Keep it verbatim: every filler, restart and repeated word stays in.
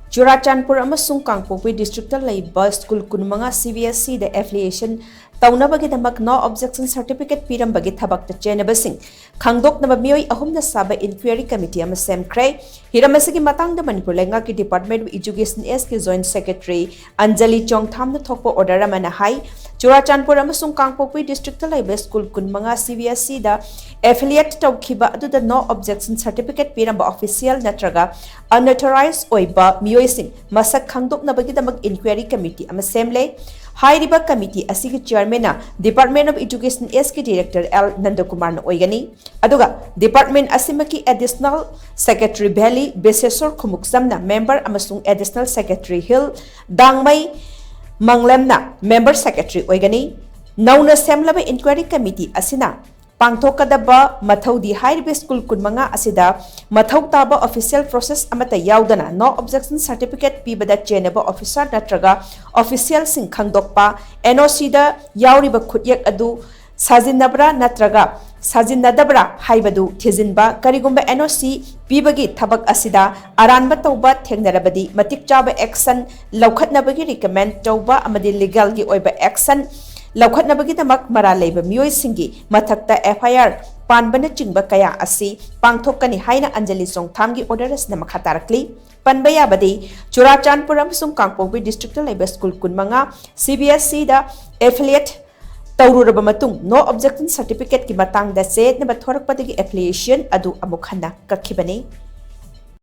ꯆꯨꯔꯥꯆꯥꯟꯄꯨꯔ ꯑꯃꯁꯨꯡ ꯀꯥꯡꯄꯣꯛꯄꯤ districtꯇ ꯂꯩꯕ school ꯀꯨꯟꯃꯉꯥ CBSEꯗ affiliation ꯇꯧꯅꯕꯒꯤꯗꯃꯛ no objection certificate ꯄꯤꯔꯝꯕꯒꯤ ꯊꯕꯛꯇ ꯆꯦꯟꯅꯕꯁꯤꯡ ꯈꯪꯗꯣꯛꯅꯕ ꯃꯤꯑꯣꯏ ꯑꯍꯨꯝꯅ ꯁꯥꯕ inquiry committee ꯑꯃ ꯁꯦꯝꯈ꯭ꯔꯦ꯫ ꯍꯤꯔꯝ ꯑꯁꯤꯒꯤ ꯃꯇꯥꯡꯗ ꯃꯅꯤꯄꯨꯔ ꯂꯩꯉꯥꯛꯀꯤ Department of Education Sꯀꯤ Joint Secretary Anjali ꯆꯣꯡꯊꯥꯝꯅ ꯊꯣꯛꯄ order ꯑꯃꯅ ꯍꯥꯏ, ꯆꯨꯔꯥꯆꯥꯟꯄꯨꯔ ꯑꯃꯁꯨꯡ ꯀꯥꯡꯄꯣꯛꯄꯤ districtꯇ ꯂꯩꯕ school ꯀꯨꯟꯃꯉꯥ CBSEꯗ affiliate ꯇꯧꯈꯤꯕ ꯑꯗꯨꯗ no objection certificate ꯄꯤꯔꯝꯕ official ꯅꯠꯇ꯭ꯔꯒ unauthorized ꯑꯣꯏꯕ ꯃꯤꯑꯣꯏꯁꯤꯡ ꯃꯁꯛ ꯈꯪꯗꯣꯛꯅꯕꯒꯤꯗꯃꯛ inquiry committee ꯑꯃ ꯁꯦꯝꯂꯦ꯫ ꯍꯥꯏꯔꯤꯕ committee ꯑꯁꯤꯒꯤ chairmanꯅ Department of Education Sꯀꯤ Director ꯑꯦꯜ ꯅꯟꯗꯀꯨꯃꯥꯔꯅ ꯑꯣꯏꯒꯅꯤ꯫ ꯑꯗꯨꯒ department ꯑꯁꯤꯃꯛꯀꯤ Additional Secretary Valley ꯕꯤꯁꯦꯁꯣꯔ ꯈꯨꯃꯨꯛꯆꯝꯅ member ꯑꯃꯁꯨꯡ Additional Secretary Hill ꯗꯥꯡꯃꯩ ꯃꯪꯂꯦꯝꯅ member secretary ꯑꯣꯏꯒꯅꯤ꯫ ꯅꯧꯅ ꯁꯦꯝꯂꯕ inquiry committee ꯑꯁꯤꯅ ꯄꯥꯡꯊꯣꯛꯀꯗꯕ ꯃꯊꯧꯗꯤ ꯍꯥꯏꯔꯤꯕ school ꯀꯨꯟꯃꯉꯥ ꯑꯁꯤꯗ ꯃꯊꯧ ꯇꯥꯕ official process ꯑꯃꯠꯇ ꯌꯥꯎꯗꯅ no objection certificate ꯄꯤꯕꯗ ꯆꯦꯟꯅꯕ officer ꯅꯠꯇ꯭ꯔꯒ officialꯁꯤꯡ ꯈꯪꯗꯣꯛꯄ, NOCꯗ ꯌꯥꯎꯔꯤꯕ ꯈꯨꯠꯌꯦꯛ ꯑꯗꯨ ꯁꯥꯖꯤꯟꯅꯕ꯭ꯔꯥ ꯅꯠꯇ꯭ꯔꯒ ꯁꯥꯖꯤꯟꯅꯗꯕ꯭ꯔꯥ ꯍꯥꯏꯕꯗꯨ ꯊꯤꯖꯤꯟꯕ, ꯀꯔꯤꯒꯨꯝꯕ NOC ꯄꯤꯕꯒꯤ ꯊꯕꯛ ꯑꯁꯤꯗ ꯑꯔꯥꯟꯕ ꯇꯧꯕ ꯊꯦꯡꯅꯔꯕꯗꯤ ꯃꯇꯤꯛ ꯆꯥꯕ action ꯂꯧꯈꯠꯅꯕꯒꯤ recommend ꯇꯧꯕ ꯑꯃꯗꯤ legalꯒꯤ ꯑꯣꯏꯕ action ꯂꯧꯈꯠꯅꯕꯒꯤꯗꯃꯛ ꯃꯔꯥꯜ ꯂꯩꯕ ꯃꯤꯑꯣꯏꯁꯤꯡꯒꯤ ꯃꯊꯛꯇ FIR ꯄꯥꯟꯕꯅꯆꯤꯡꯕ ꯀꯌꯥ ꯑꯁꯤ ꯄꯥꯡꯊꯣꯛꯀꯅꯤ ꯍꯥꯏꯅ ꯑꯟꯖꯂꯤ ꯆꯣꯡꯊꯥꯝꯒꯤ order ꯑꯁꯤꯅ ꯃꯈꯥ ꯇꯥꯔꯛꯂꯤ꯫ ꯄꯟꯕ ꯌꯥꯕꯗꯤ, ꯆꯨꯔꯥꯆꯥꯟꯄꯨꯔ ꯑꯃꯁꯨꯡ ꯀꯥꯡꯄꯣꯛꯄꯤ districtꯇ ꯂꯩꯕ school ꯀꯨꯟꯃꯉꯥ CBSEꯗ affiliate ꯇꯧꯔꯨꯔꯕ ꯃꯇꯨꯡ no objection certificateꯀꯤ ꯃꯇꯥꯡꯗ ꯆꯦꯠꯅꯕ ꯊꯣꯔꯛꯄꯗꯒꯤ affiliation ꯑꯗꯨ ꯑꯃꯨꯛ ꯍꯟꯅ ꯀꯛꯈꯤꯕꯅꯤ꯫